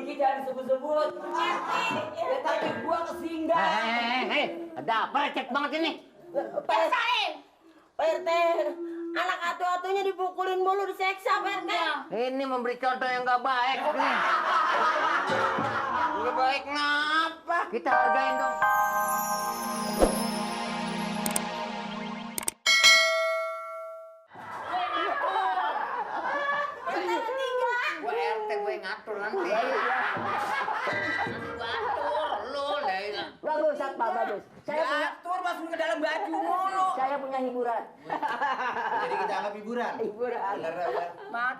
Diki jangan disebut-sebut. Ya tadi gua kesinggah. Hei, ada apa lecet banget ini? Pak RT, anak atu-atunya dipukulin mulu, diseksa Pak RT. Ini memberi contoh yang nggak baik nih. Nggak baik kenapa? Kita hargain dong. Gue RT gue ngatur nanti. Gue atur lu lah. Bagus, Satpam, bagus. Atur masuk ke dalam baju mulu. Saya punya hiburan. Jadi kita anggap hiburan. Hiburan. Bener. Mat,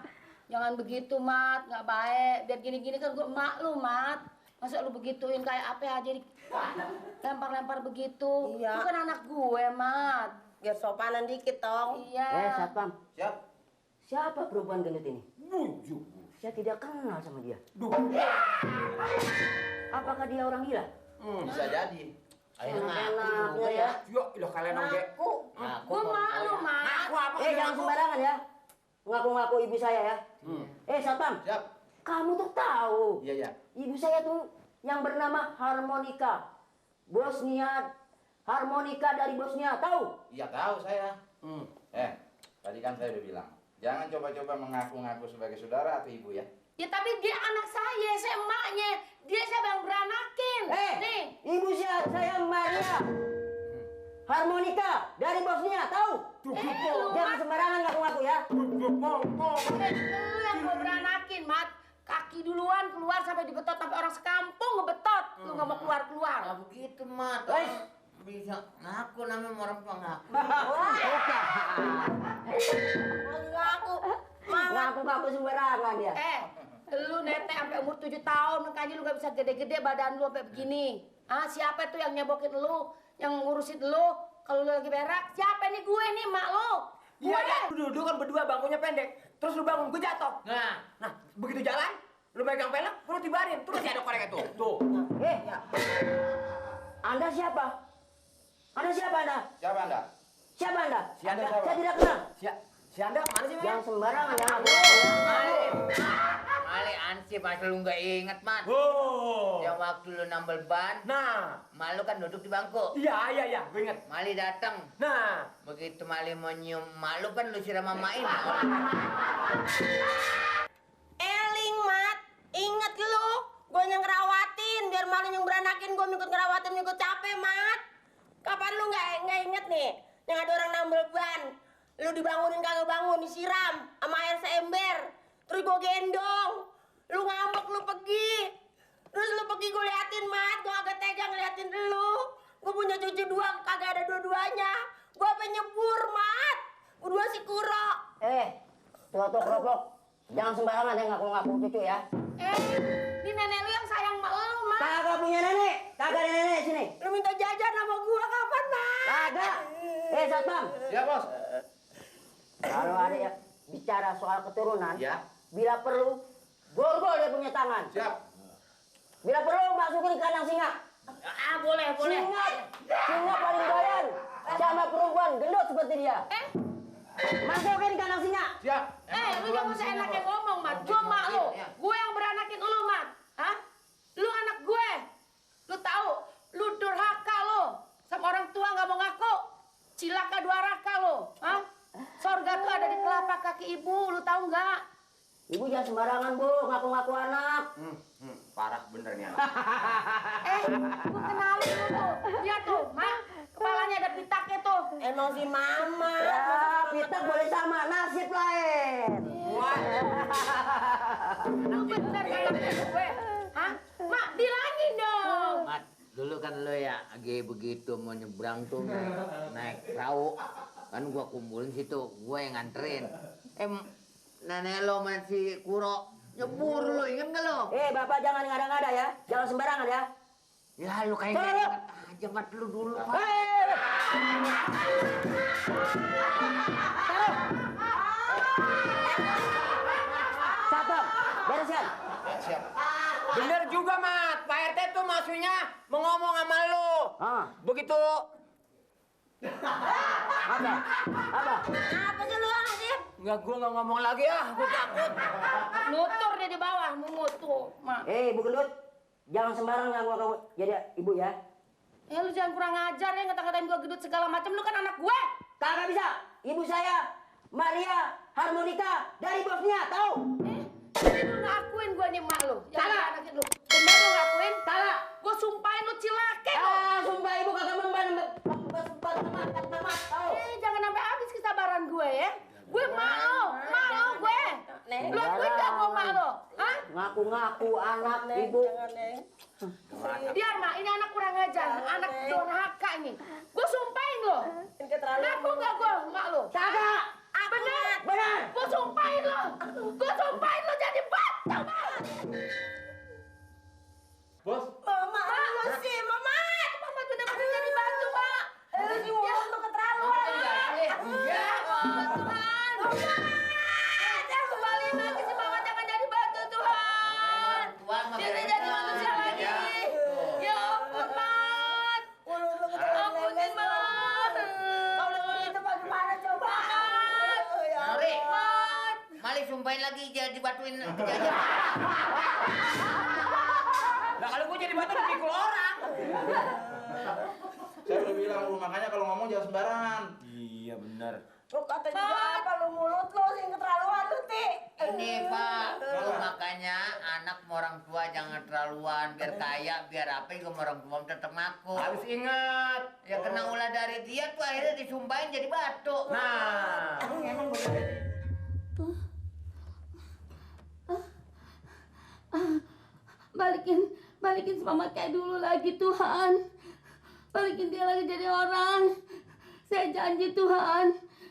jangan begitu Mat, nggak baik. Biar gini-gini kan gue emak lu Mat. Masa lu begituin kayak apa aja lempar-lempar begitu. Iya. Lu kan anak gue Mat. Biar sopanan dikit dong. Iya. Satpam, Siap. siapa perempuan gendut ini? Bujuk. Saya tidak kenal sama dia. Duh. Apakah dia orang gila? Bisa jadi. Ayo Enaknya ya. Yuk, lo kalian oke. Gue emak lu Mat. Aku apa? Jangan sembarangan ya. Ngaku-ngaku ibu saya ya. Satpam, Siap. kamu tuh tahu. Iya, iya. Ibu saya tuh yang bernama Harmonika. Harmonika dari Bosnia, tahu? Iya tahu saya. Tadi kan saya udah bilang, jangan coba-coba mengaku-ngaku sebagai saudara atau ibu ya. Ya tapi dia anak saya emaknya. Dia siapa yang beranakin? Nih. Ibu saya Maria. Harmonika dari Bosnia, tahu? Jangan sembarangan ngaku-ngaku ya. Lu yang gue beranakin, Mat. Kaki duluan keluar sampai dibetot sampai orang sekampung ngebetot. Lu nggak mau keluar-keluar. Nggak begitu, Mat. Bisa ngaku namanya orang pengaku. Ngaku-ngaku sembarangan ya. Lu nete sampai umur 7 tahun makanya lu gak bisa gede-gede badan lu sampai begini. Siapa tuh yang nyebokin lu, yang ngurusin lu kalau lu lagi berak? Siapa nih gue nih, mak lu? Iya, lu duduk kan berdua bangkunya pendek. Terus lu bangun, gue jatuh. Nah, begitu jalan, lu megang pelek, lu tibarin. Terus ada korek itu. Tuh. Anda siapa? Anda siapa Anda? Siapa Anda? Siapa Anda? Si Anda siapa? Saya tidak kenal. Si Anda mana sih, Jangan sembarangan ya ngaku. Mali ansip asal lu nggak inget, Mat. Yang waktu lu nambal ban, Nah, Malu kan duduk di bangku. iya, gue inget. Mali datang. Nah, Begitu Mali mau nyium Malu kan lu siram mamain. Eling, Mat. Ingat lu. Gue yang ngerawatin. Biar malu yang beranakin gue ikut ngerawatin, ikut capek, Mat. Kapan lu nggak inget nih? Yang ada orang nambel ban. Lu dibangunin kagak bangun, disiram sama air seember. Terus gue gendong. Lu ngambek, lu pergi. Terus lu pergi gue liatin, Mat. Gue agak tega ngeliatin lu. Gue punya cucu dua, kagak ada dua-duanya. Gue apa nyebur, Mat. Berdua si Kuro. Tua-tua keropok. Jangan sembarangan ya ngaku-ngaku cucu ya. Ini nenek lu yang sayang sama lu, Mat. Kagak punya nenek. Kagak ada nenek sini. Lu minta jajan sama gue kapan, Mat? Kagak. Satpam. Siap, Bos. Kalau ada ya bicara soal keturunan, Ya. bila perlu, borgol dia punya tangan. Siap. Bila perlu, masukin kandang singa. Boleh. Singa paling doyan sama perempuan gendut seperti dia. Masukin kandang singa. Siap. Lu jangan usah enaknya ngomong, Mat. Gue emak lu. Gue yang beranakin lu, Mat. Lu anak gue. Lu tahu, lu durhaka lu. Sama orang tua nggak mau ngaku. Cilaka dua raka lu. Sorga tuh ada di telapak kaki ibu, lu tahu nggak? Ibu jangan sembarangan, Bu. Ngaku-ngaku anak. Parah bener nih anak. Gue kenalin lu tuh. Lihat tuh, Mak. Kepalanya ada pitaknya tuh. Emang si Mama. Ya, pitak boleh sama, nasib lain. Lu bener kayak gue. Mak, bilangin dong. Mat, dulu kan lo ya lagi begitu mau nyebrang tuh naik perahu. Kan gua kumpulin situ, gua yang nganterin. Nenek lo masih Kuro nyebur lo, inget nggak lo? Bapak jangan ngada-ngada ya. Jangan sembarangan ya. Ya lu kayak nggak inget aja, Mat, lu dulu. Satpam, bereskan. Siap. bener juga, Mat. Pak RT tuh maksudnya mau ngomong sama lu. Begitu Apa? Apa? Apa sih lu Hansip? Enggak, gua nggak ngomong lagi ah, gua takut. Nutur dia di bawah, mengutuk, Mak. Bu Gendut, jangan sembarang ngaku kamu jadi ibu ya. Lu jangan kurang ajar ya, ngata-ngatain gua gendut segala macam. Lu kan anak gue. Kagak bisa. Ibu saya Maria Harmonika dari Bosnia, tahu? Lu ngakuin gua nih mak lu. Yang Kagak. anakin lu. Bener lu ngakuin? Kagak. Gua sumpahin lu cilake lu. Sumpah ibu kagak memban tahu. Jangan sampai habis kesabaran gue ya. Gue mak lu gue. Lu akuin gak gua mak lu? Hah? Ngaku-ngaku anak ibu. Biar mak, ini anak kurang ajar, anak durhaka ini. Gue sumpahin lo. Ngaku gak gue mak lo? Kagak. Bener? Bener. Gue sumpahin lo. Gue sumpahin lo jadi batu, mak. Bos, Mama, lu sih, Mama. Mama bener-bener jadi batu, mak. Lu sih mulut lu keterlaluan. Iya, Tuhan. Jangan kembaliin lagi si mama, jangan jadi batu, Tuhan. Tuhan mah Biar dia beres. jadi manusia lagi. Ya ampun, Mat. Ampunin, Mat. Kalau begitu bagaimana coba? Nori, Mat. Mali sumpahin lagi jadi batuin aja. Nah, kalau gua jadi batu dipikul orang. saya udah bilang lu makanya kalau ngomong jangan sembarangan. Iya, benar. Lu kata juga apa lu mulut lu sih keterlaluan lu, Ti. Ini Pak, lu makanya anak sama orang tua jangan terlaluan, biar kaya, biar apa juga sama orang tua tetap ngaku. Harus ingat. Ya kena ulah dari dia tuh akhirnya disumpahin jadi batu. Nah, Balikin si mama kayak dulu lagi, Tuhan. Balikin dia lagi jadi orang. Saya janji, Tuhan.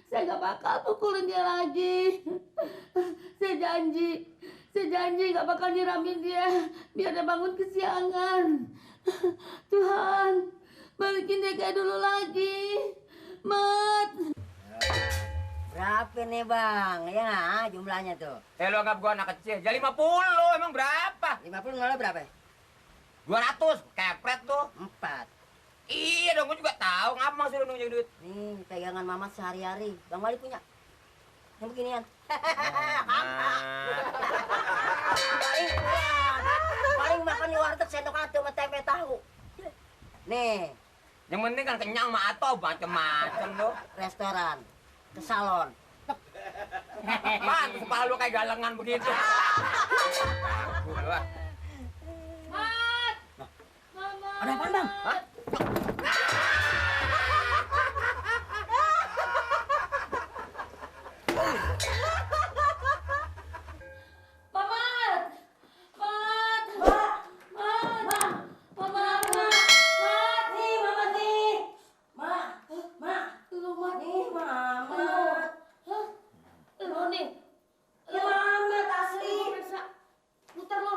Saya gak bakal pukulin dia lagi. Saya janji gak bakal nyiramin dia biar dia bangun kesiangan. Tuhan, balikin dia kayak dulu lagi. Mat. Berapa nih bang? Ya nggak jumlahnya tuh? lu anggap gua anak kecil. Jadi 50, emang berapa? 50 nolnya berapa? 200, kepret tuh. 4. Iya dong, gua juga tahu. Ngapa maksud lu nunjuk duit? Nih pegangan mama sehari-hari. Bang Wali punya. Yang beginian. Paling makan di warteg sendok atuh sama tempe tahu. Nih, Yang penting kan kenyang mah atau macem-macem lu. restoran, ke salon. Man, kepala lu kayak galengan begitu. Mat. Mama. Ada apaan bang? Hah? Mamat! Mat! Mat! Mamat! Nih mama nih. Lu Mat. Nih mama. Hah? Lu nih. Ya mama asli. Periksa. Muter lu.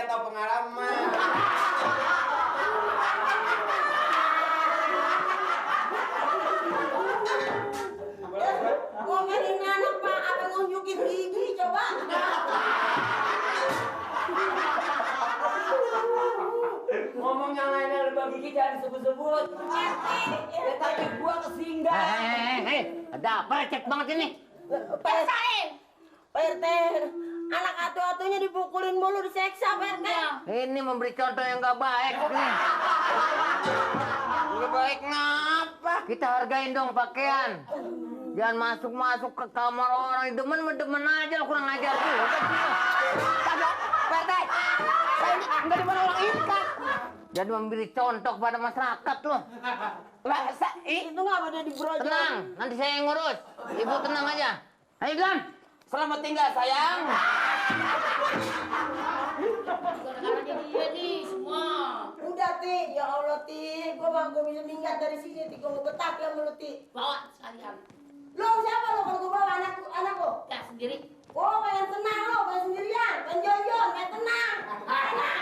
biar tahu pengalaman. Ngomelin anak Pak, apa ngunjukin gigi coba? Ngomong yang lainnya lu bagi gigi jangan disebut-sebut. Ya tadi gua kesinggah. Hei, ada apa lecet banget ini? Rasain. Pak RT, anak atu-atunya dipukulin mulu, diseksa Pak RT. Ini memberi contoh yang gak baik nih. Gak baik ngapa? Kita hargain dong pakaian. Jangan masuk-masuk ke kamar orang, demen aja lo, kurang ajar tuh. Kagak, Pak RT. Saya ini enggak dimana orang ikat. Jadi memberi contoh pada masyarakat loh. Itu nggak ada di brojol. Tenang, nanti saya yang ngurus. Ibu tenang aja. Ayo Glam. Selamat tinggal sayang. Gara-gara dia nih semua. Udah Ti, ya Allah Ti, gua bisa minggat dari sini Ti, gua betah ya mulut Ti. Bawa sekalian. Lo siapa lo kalau gua bawa anak lo? Ya sendiri. Oh pengen tenang lo, pengen sendirian, pengen jojon, pengen tenang. Enak.